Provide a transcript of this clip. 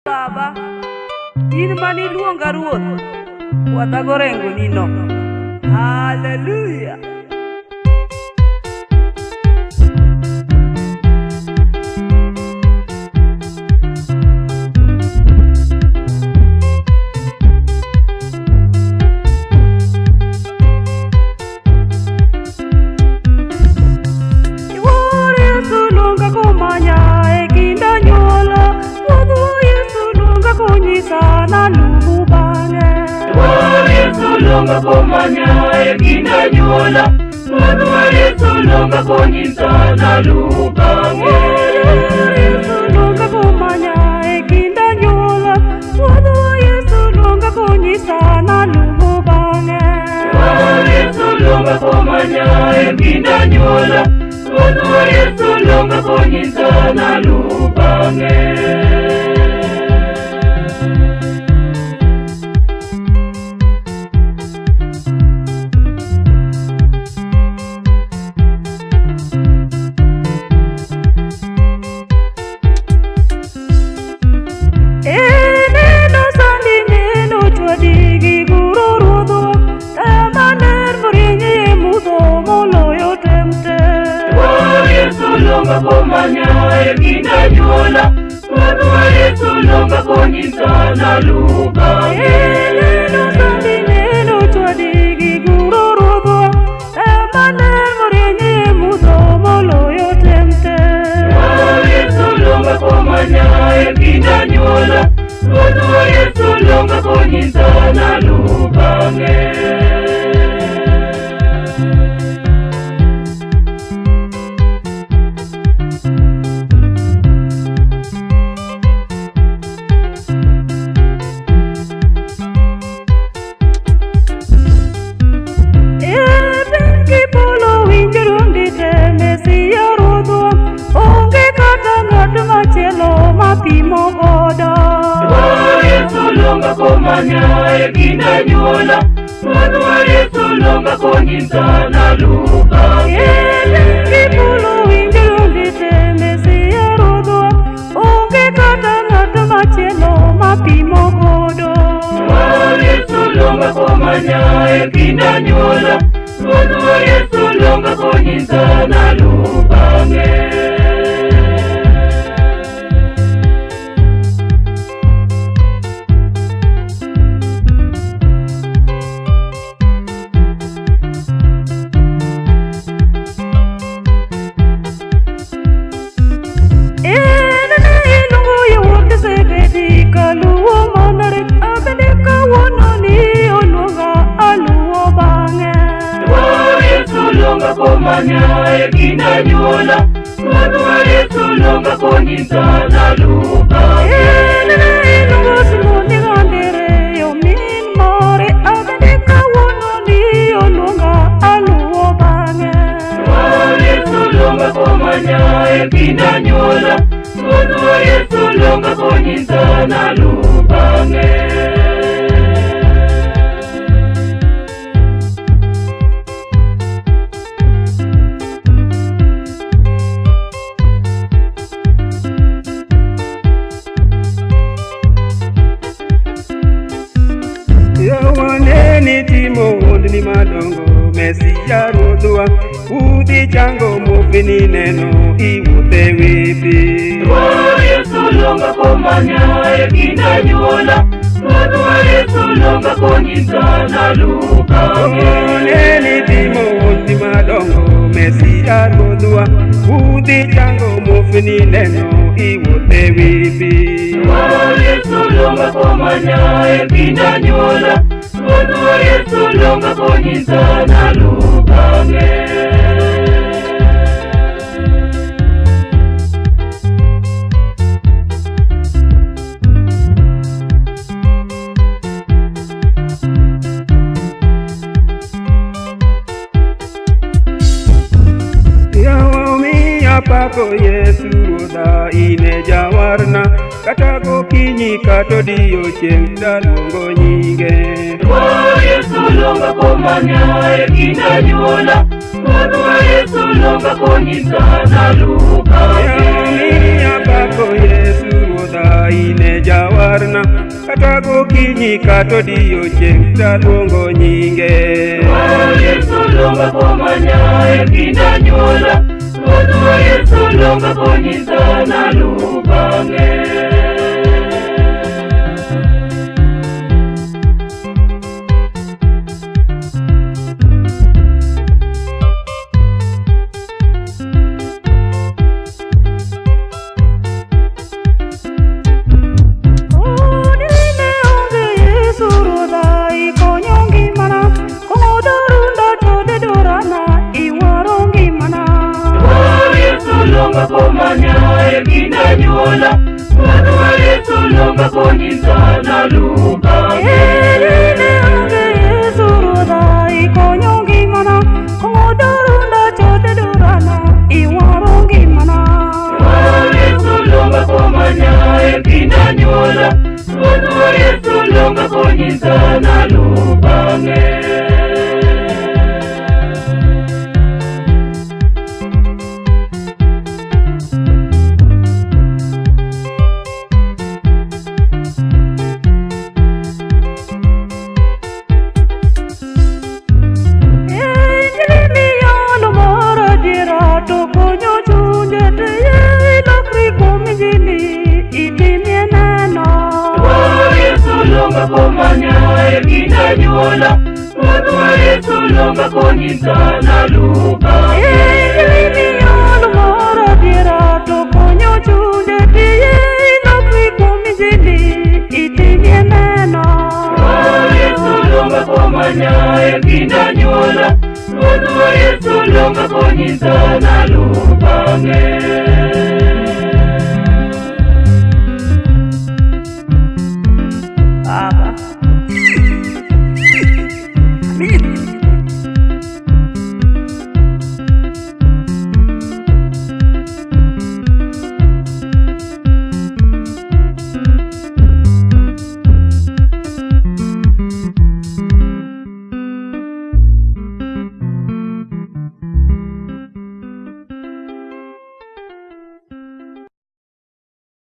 Baba, in mane iluonga Ruoth, kwadha gorengonino. Hallelujah. Iwuor Yesu luonga kumanya e kind anyuola, Ruodhwa Yesu luonga konyisa naluw bang'e. Wuor Yesu luonga komanya e kind anyuola, Ruodhwa Yesu luonga konyisa naluw bang'e. Iwuor Yesu luonga kumanya e kind anyuola, Ruodhwa Yesu luonga konyisa naluw bang'e. Wuor Yesu luonga komanya e kind anyuola, Ruodhwa Yesu luonga konyisa naluw bang'e. Neno sandi neno chwadi gi guro Ruodhwa, taya maler morieny e mudho moloyo tem te. Wuor Yesu luonga komanya e kind anyuola, Ruodhwa Yesu luonga konyisa naluw bang'e. Neno sandi neno chwadi gi guro Ruodhwa, taya maler morieny e mudho moloyo tem te. Wuor Yesu luonga komanya e kind anyuola, Ruodhwa Yesu luonga konyisa naluw bang'e. E piny gi polo winjo dwondi te, Mesia Ruodhwa, onge kata ng'at machielo mapimo godo. Wuor Yesu luonga komanya e kind anyuola, Ruodhwa Yesu luonga konyisa naluw bang'e. E piny gi polo winjo dwondi te, Mesia Ruodhwa, onge kata ng'at machielo mapimo godo. Wuor Yesu luonga komanya e kind anyuola, Ruodhwa Yesu luonga konyisa naluw bang'e. En ne iluongo yawuot Zebedi kaluwo manare, abende kawuono ni oluonga aluwo bang'e. Wuor Yesu luonga komanya e kind anyuola, Ruodhwa Yesu luonga konyisa naluw bang'e. En ne iluongo Simon gi Andereyo min mare, abende kawuono ni oluonga aluwo bang'e. Wuor Yesu luonga komanya e kind anyuola, Ruodhwa Yesu luonga konyisa naluw bang'e. Yawane timo hondni madongo, Mesia Ruodhwa, udhi chango muofni neno iwuothe wi pi. Wuor Yesu luonga komanya e kind anyuola, Ruodhwa Yesu luonga konyisa naluw bang'e. Yawane timo hondni madongo, Mesia Ruodhwa, udhi chango muofni neno iwuothe wi pi. Wuor Yesu luonga komanya e kind anyuola, Ruodhwa Yesu luonga konyisa naluw bang'e. Yawa omiya pako Yesu Ruodha, in e jawarna, kata gokinyi kata odiechieng' taluongo nyinge. Wuor Yesu luonga komanya e kind anyuola, Ruodhwa Yesu luonga konyisa naluw bang'e. Yawa omiya pako Yesu Ruodha, ine jawarna kata gokinyi kata odiechieng' taluongo nyinge. Yesu luonga komanya e kind anyuola, Ruodhwa Yesu luonga konyisa naluw bang'e. Onine onge Yesu Ruodha ikonyo ngimana, kong'o dorunda to dedorana iwaro ngimana. Yesu luonga komanya e kind anyuola, Ruodhwa Yesu luonga konyisa naluw bang'e. Onine onge Yesu Ruodha ikonyo ngimana, kong'o dorunda to dedorana iwaro ngimana. Yesu luonga komanya e kind anyuola, Ruodhwa Yesu luonga konyisa naluw bang'e. Injili miyalo mar adiera to konyo chunje te ilokri kuom injili itimie neno. Yesu luonga komanya e kind anyuola, Ruodhwa Yesu luonga konyisa naluw bang'e. Injili miyalo mar adiera to konyo chunje te ilokri kuom injili itimie neno. Yesu luonga komanya e kind anyuola, Ruodhwa Yesu luonga konyisa naluw bang'e.